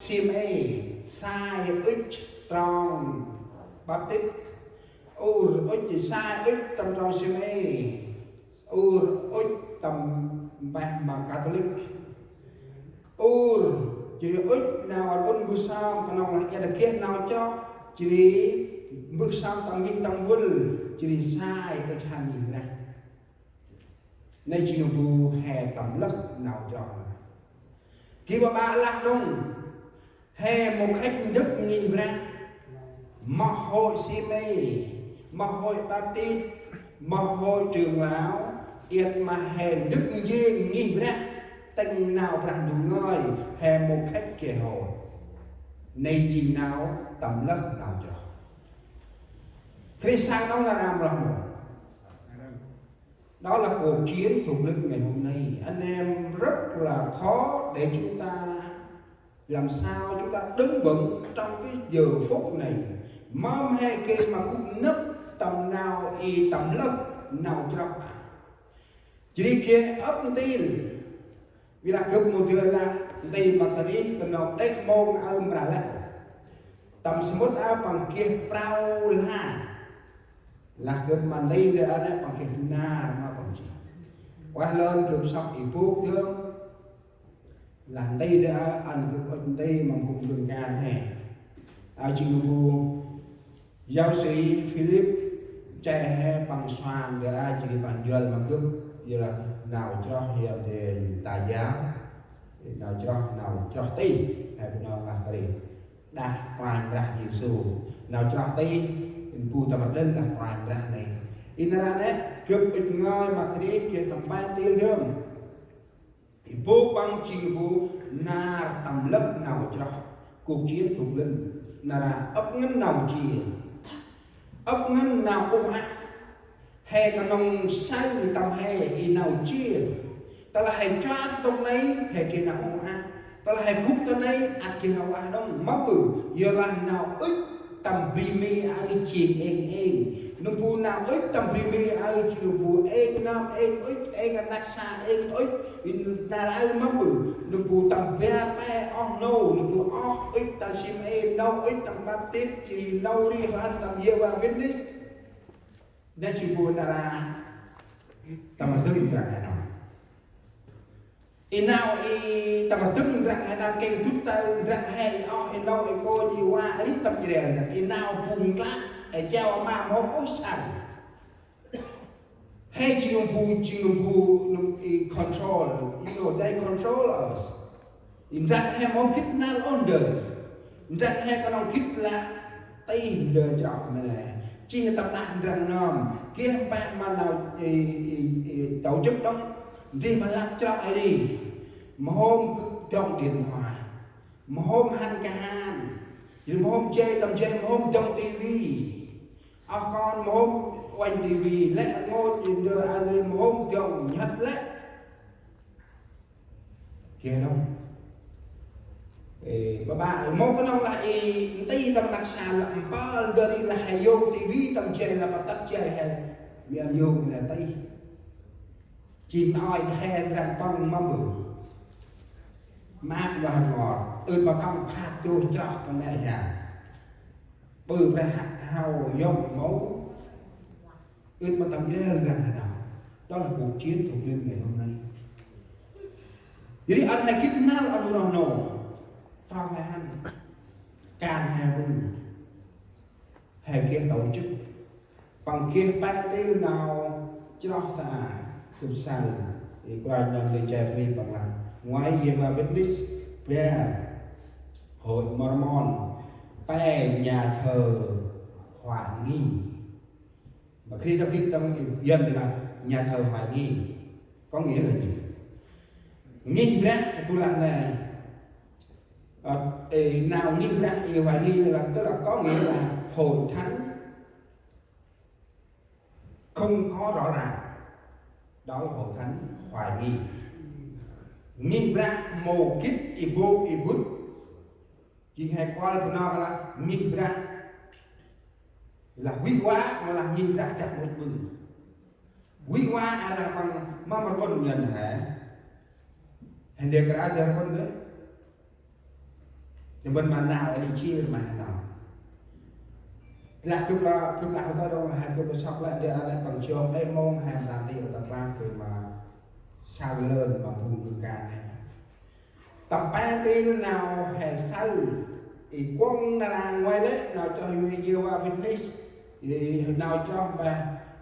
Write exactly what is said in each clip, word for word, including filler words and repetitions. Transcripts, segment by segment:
Sim ê, sai ŭch trong Baptist, ur ŭch sai ŭch tâm trong Sim ê, ur ŭch tâm mpeh ma Catholic, ur jêh ri ŭch nau ăn ŭn mbơh sơm, knŏng lah iăt geh nau chroh, jêh ri mbơh sơm tâm ngih tâm vâl, jêh ri sai ŭch hăn ngih Brah. Nây jêng bu he tâm lơh nau chroh. Geh ma ƀaƀă lah đŏng, he mâu khăch ndâk ngih Brah, ma hội Sim ê, ma hội Baptist, ma hội trưởng lão, iăt ma he ndâk njêng ngih Brah, tĭng nau Brah Ndu ngơi, he mâu khăch geh hô. Nây jêng nau tâm lơh nau chroh. Krist Sang đŏng nar aơ mlŏm mô. Đó là cuộc chiến thuộc linh ngày hôm nay. Anh em, rất là khó để chúng ta, làm sao chúng ta đứng vững trong cái giờ phút này. Mâm he geh ma gŭ nâp tâm nau i tâm lơh nau chroh. Jêh ri geh âk ntil. Ƀiălah gâp mâu dơi lah ntil ma kơt ri, knŏng đê̆ mông aơ mra lĕ. Tâm samƀŭt aơ păng geh prao lah. Lah gâp ma ntil dơi aơ nĕ păng geh nar ma păng jêh. Ueh lơn gâp sŏk i bôk dơm. Lah ntil dơi aơ ăn gâp ŭch ntil ma gŭ ndơ̆ng kan he. Aơ jêng bu giáo sĩ Philip che he păng suan dơi aơ, jêh ri păng njuăl ma gâp, yorlah nau chroh yơh dơi ta jao, nau chroh, nau chroh tih, he bu nau lah kơt ri. Đah Kôranh Brah Yêsu, nau chroh tih, bu tâm rđil đah Kôranh Brah nây. I nar aơ nĕ, gâp ŭch ngơi ma kơt ri, geh tâm pe ntil dơm. I bôk păng jêng bu nar tâm lơh nau chroh, cuộc chiến thuộc linh, nar aơ âk ngăn nau jêr, âk ngăn nau uh ăh. He knŏng saơ tâm he i nau jêr. Tơlah he chuan tông nây, he geh nau uh ăh. Tơlah he gŭ ta nây, ăt geh nau uh ăh đŏng, mâm ƀư, yorlah nau ŭch tâm bri mi aơ jêng êng êng. Nơm bu nau ŭch tâm bri mi aơ jêng nơm bu êng nơm, êng ŭch, êng anak sa, êng ŭch. Nar aơ mâm ƀư, nơm bu tâm bar pe oh nô, nơm bu oh ŭch tâm Sim ê, nô ŭch tâm Baptist, jêh ri nô ri hăn tâm Yêhôva Witness. Nây jêng bu nar aơ tâm rdâng ndrăng he nơh. I nau i tâm rdâng ndrăng he nơh, geh dŭt ta ndrăng he, i oh, i nô, i kônh, i va, ri tâm Jrai ndrăng. I nau bu nklă, i jao ma mâu ôh saơ. He jêng bu, jêng bu, i control, you know, they control us. I ndrăng he mâu gĭt năl ôh ndơ. Ndrăng he knŏng gĭt lah tih ndơ chroh ma nê. Jêh tâm lah ndrăng nơm, geh mpeh ma nau i, i, i tổ chức đŏng. Ndri ma lăp chroh ri. Ma hôm gŭ dŏng điện thoại. Ma hôm hăn kahan. Ri ma hôm jay tâm jay, ma hôm dŏng tivi. Oh kon ma hôm uănh tivi lĕ, rngôch ndơ ăn ri ma hôm dŏng nhăt lĕ. Geh đŏng. Ê, ƀaƀă, mâu knŏng lah i nti tâm rnăk sa lăp mpơl ndơ ri lah he yôk tivi tâm jay lah pa tât jay he. Mian yôk nê tih. Jêng nơh he ndrăng păng mâm ƀư. Măt vah ngor, ưt ma păng phat dôih chroh păng nê ya. Ƀư brah hao yôk mâu. Ưt ma tâm Israel ndrăng he nơh. Đó là cuộc chiến thuộc linh ngày hôm nay. Jêh ri ăn he gĭt năl ăn u roh nô. Trong he hăn. Kan he vưng. He geh tổ chức. Păng geh pe ntil nau chroh sa. Gâp saơ. I Kôranh nơm ti Jeffrey păng lah. Ngoài Jehovah Witness, bar Hội Mormon, pe nhà thờ Hoài Nghi. Mà khi đó ghi trong Yuan thì là nhà thờ Hoài Nghi. Có nghĩa là gì? Nghi Brah, tức là này, ờ, ê, nau Nghi Brah, ê, Hoài Nghi là, tức là có nghĩa là hội thánh không có rõ ràng. Đó là hội thánh Hoài Nghi. Nghi Brah mâu gĭt i bôk i bŭt. Jêng he kuăl Bunong lah Nghi Brah. Lah vĭ va, mâu lah Nghi Brah dah mâu ƀư. Vĭ va a lah păng mâm rƀŭn ngăn he. He ndơ kra dah rƀŭn lĕ. Ê, bân ma nau ê ni jêr ma he nau. Lah gâp lah, gâp lah hŏ ta đŏng he gâp sŏk lĕ ndơ a lĕ păng jŏk đê mông he mra ti hŏ ta klang gâp ma saơ lơn ma phung gâp kan he. Tâm pe ntil nau he saơ. Ê, kuŏng nar aơ ngoai lĕ nau chroh Yêhôva Witness. Ê, nau chroh mpeh,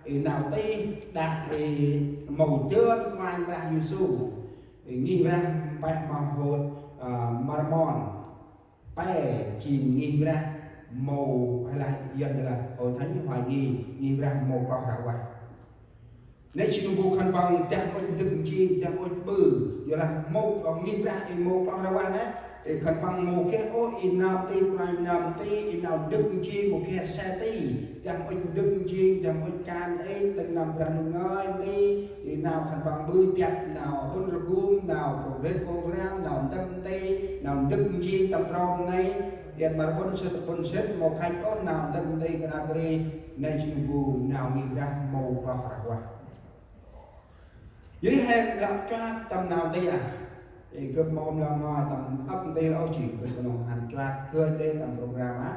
ê, nau tih đah, ê, mâu dơn Kôranh Brah Yêsu. Ê, ngih Brah mpeh ma hŏt, ơ, Mormon. Pe jêng ngih Brah mâu, hay là Yuan lah Hội Thánh Hoài Nghi, ngih Brah mâu kloh rah vah. Nê jêng bu khân păng dak ŭch ndâk njêng, dak ŭch ƀư, yorlah mâu, ơ, ngih Brah ê mâu kloh rah vah nê, ê khân păng mâu geh ôh ê nau ti kôranh nơm ti, ê nau ndâk njêng mâu geh se ti, dak ŭch ndâk njêng, dak ŭch kan ê, tĭng nơm Brah Ndu ngơi ti, ê nau khân păng ƀư dak nau ƀŭn rgum, nau program, program, nau ndâk ti, nau ndâk njêng tâm trôm nê, Ê, ma ƀŭn sĭt, ƀŭn sĭt, mâu khăch ôh nau ndâk nti kơt năk ri, nê jêng bu nau ngih Brah mâu kloh rah vah. Yor ri he lŏ chuat tâm nau nti a. Ê, gâp mâu hôm lŏ ngơi tâm ăp nti lŏ jêng, gâp knŏng hăn chuat gơnh đê tâm program a.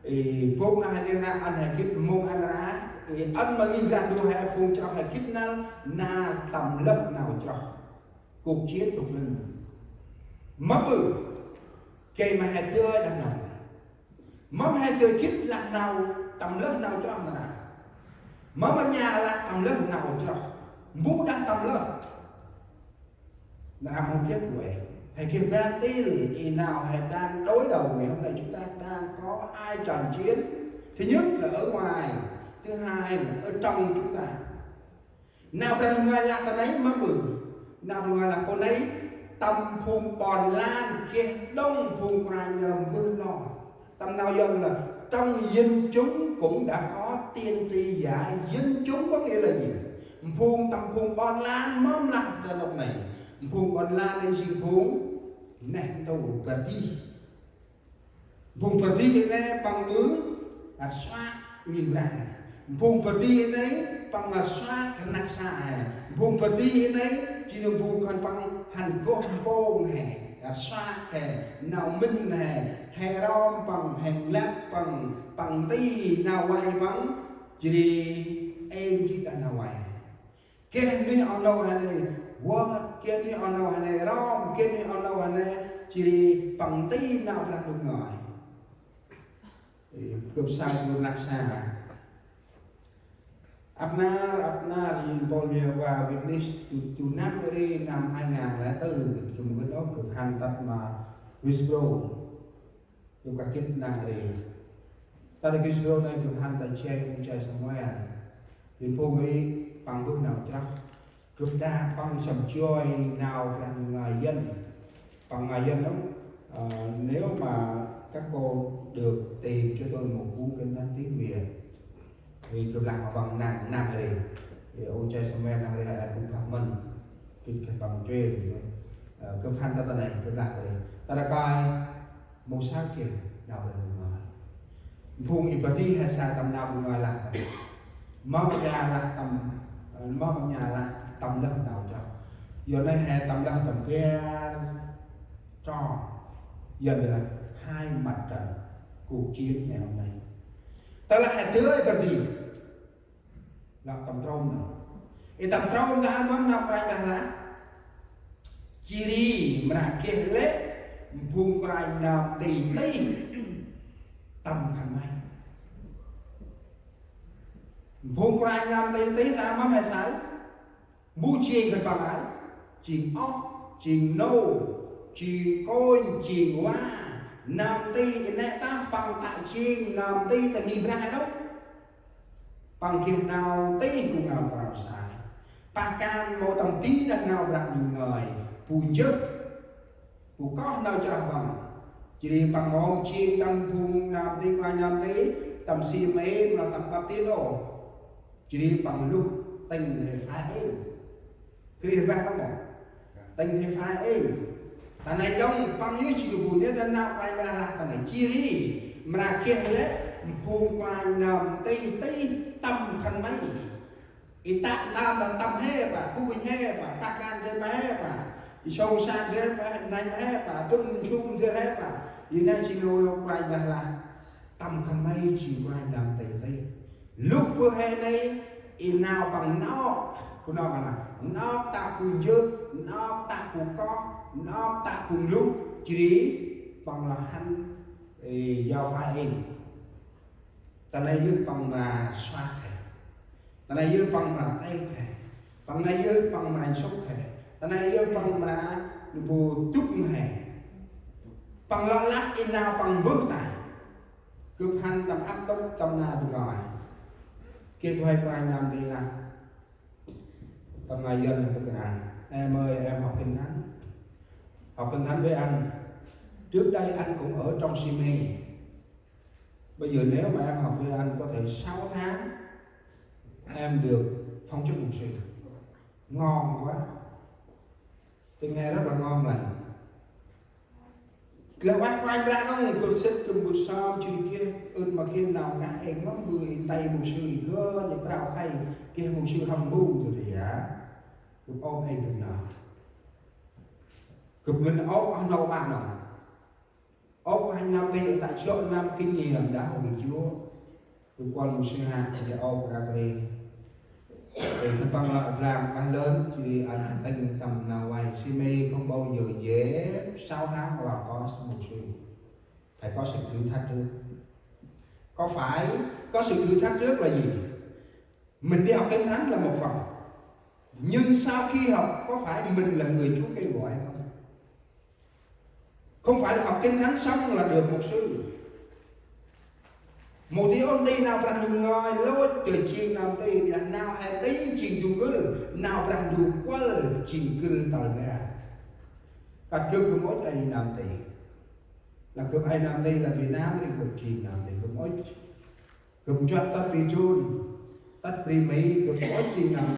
Ê, bôk nau he nti nă ăn he gĭt mông ăn ra. Ê, ăn ma ngih Brah Ndu he phung chroh he gĭt năl, nar tâm lơh nau chroh. Cuộc chiến thuộc linh. Mâm ƀư, gay ma he dơi đah nau. Mâm he dơi gĭt lah nau tâm lơh nau chroh nar aơ. Mâm rnha lah tâm lơh nau chroh. Mbu đah tâm lơh. Nar aơ mâu gĭt ueh. He gĭt ban til, ê nau he đang đối đầu ngày hôm nay chúng ta đang có hai trận chiến. Thứ nhất là ở ngoài, thứ hai là ở trong chúng ta. Nau Brah Ndu ngơi lah ta nây mâm ƀư. Nau Brah Ndu ngơi lah kô̆ nây tâm phung ƀon lan geh đŏng phung kôranh nơm mbơh lor. Tâm nau Yuan là trong dân chúng cũng đã có tiên tri giả. Dân chúng có nghĩa là gì? Phung tâm phung ƀon lan mâm lah ta nôk nây. Phung ƀon lan nây jêng phung neh ntu bơh dih. Phung bơh dih nê păng ƀư rsuă ngih Brah. Phung bơh dih nê păng rsuă rnăk sa he. Phung bơh dih nê jêng phung khân păng hăn goh mpông he. Rsuă he, nau mĭn he, he rom păng, he lăp păng, păng nti nau vay păng, jêh ri êng jêh đah nau vay. Geh nuyh oh nô he nê vơt, geh nuyh oh nô he nê rom, geh nuyh oh nô he nê jêh ri păng nti nau Brah Ndu ngơi. Ê, gâp saơ du rnăk sa. Ăp nar, ăp nar, jêng Pôl Yêhôva Witness, du, du năm ri năm hai ngàn lẻ tư, gâp mâu gĭt ôh, gâp hăn tât ma Westboro. Gâp kah gĭt nau ri. Ta ri gĭt srô nê gâp hăn ta jay, u jay Samuel. Ri phung ri păng mbơh nau chroh. Gâp dak păng săm joi nau Brah Ndu ngơi Yuan. Păng ngơi Yuan lắm. Ờ, nếu mà các cô được tìm cho tôi một cuốn Kinh Thánh tiếng Việt thì gâp lah ma păng nau, nau ri. Thì u jay Samuel nau ri, a, gâp păng mân. Gĭt khân păng chuyên. Ơ, gâp hăn ta ta nây, gâp lah ri. Ta ri kơi, mâu saơ geh nau Brah Ndu ngơi. Phung i bơh dih he saơ tâm nau Brah Ndu ngơi lah ta. Mâm rnha lah tâm, ơ, mâm rnha lah tâm lơh nau chroh. Yor nê he tâm lơh tâm bar chroh. Yor nê lah hai mặt trận cuộc chiến ngày hôm nay. Ta lah he dơi bơh dih. Lah tâm trôm nơh. Ê, tâm trôm nơh mâm nau Kôranh Brah lah. Jêh ri mra geh lĕ phung kôranh nơm nti tih tâm khân may. Phung kôranh nơm nti tih ta mâm he saơ. Mbu jêng khân păng aơ. Jêng oh, jêng nô, jêng kônh, jêng va. Nơm nti i nê ta păng tă jêng nơm nti ta ngih Brah he đŏng. Păng geh nau tih gŭ ngao prao sai. Pah kan mâu tâm di đah nau Brah Ndu ngơi. Bu njơh. Bu koh nau chroh păng. Jêh ri păng mâu jêng tâm phung nơm nti kôranh nơm nti. Tâm si mê mra tâm baptis ôh. Jêh ri păng luh tĭng he phai êng. Krist rveh đŏng mâu. Tĭng he phai êng. Ta nây đŏng păng yơh jêng bu nê đah nau Kôranh Brah lah ta nây jêh ri. Mra geh lĕ phung kôranh nơm nti tih tâm khân may. I tă ntơm ta tâm he pa, kunh he pa, pah kan dơm he pa. I sông san dơm pa, nanh he pa, tŭn sum dơm he pa. Yor nây jêng lô lô Kôranh Brah lah: Tâm khân may jêng kôranh nơm nti tih. Luh bơh he nây, i nau păng nôk, bu nôk lah nôk tă bu njŭk, nôk tă bu koh, nôk tă bu ngluh, jêh ri păng lah hăn, ê, yao pha êng. Ta nây yơh păng mra suat he. Ta nây yơh păng mra têk he. Păng nây yơh păng mra nsŭk he. Ta nây yơh păng mra bu dŭk he. Păng lŏ lah i nau păng mbơh tay. Gâp hăn tâm ăp tŭp tâm na bu ngơi. Geh du huê kôranh nơm nti lah. Tâm na Yuăn là gâp gay: Em ơi, em học Kinh Thánh. Học Kinh Thánh với anh. Trước đây anh cũng ở trong si mê. Bây giờ nếu mà em học với anh có thể sáu tháng, em được phong chức mục sư. Ngon quá. Tôi nghe rất là ngon lành. Lah ueh Kôranh Brah nơh, gâp sĭt gâp mbơh sơm jêh ri geh, ơ̆t ma geh nau ngă êng mơm, mbơh i nti mục sư i gơ, i prao khay, geh mục sư hŏm mbu tu ri a. Gâp ôm êng gâp nơh. Gâp mĭn ôp oh nô ƀă nơh. Ôp Kôranh nơm nti ta jŏ năm kinh nghiệm đã hùng Chúa. Gâp kuăl mục sư Hạc, gâp ôp Ragre. Thì khân păng lŏ blang bah lơn, jêh ri ăn hăn tĭng tâm nau vay. Si mê không bao giờ dễ, sáu tháng là có mục sư. Phải có sự thử thách trước. Có phải có sự thử thách trước là gì? Mình đi học Kinh Thánh là một phần. Nhưng sau khi học, có phải mình là người Chúa kêu gọi hay không? Không phải là học Kinh Thánh xong là được mục sư. Mâu di ôn ti nau Brah Ndu ngơi lôch, dơi jêng nơm nti, ƀiălah nau he nti jêng du gưl, nau Brah Ndu kuăl jêng gưl tal bar. Kăt gâp gâp ŭch ay nơm nti. Lah gâp ay nơm nti, lah Việt Nam ri gâp jêng nơm nti, gâp ŭch. Gâp nchuăt tât bri Jun, tât bri Mỹ, gâp ŭch jêng nơm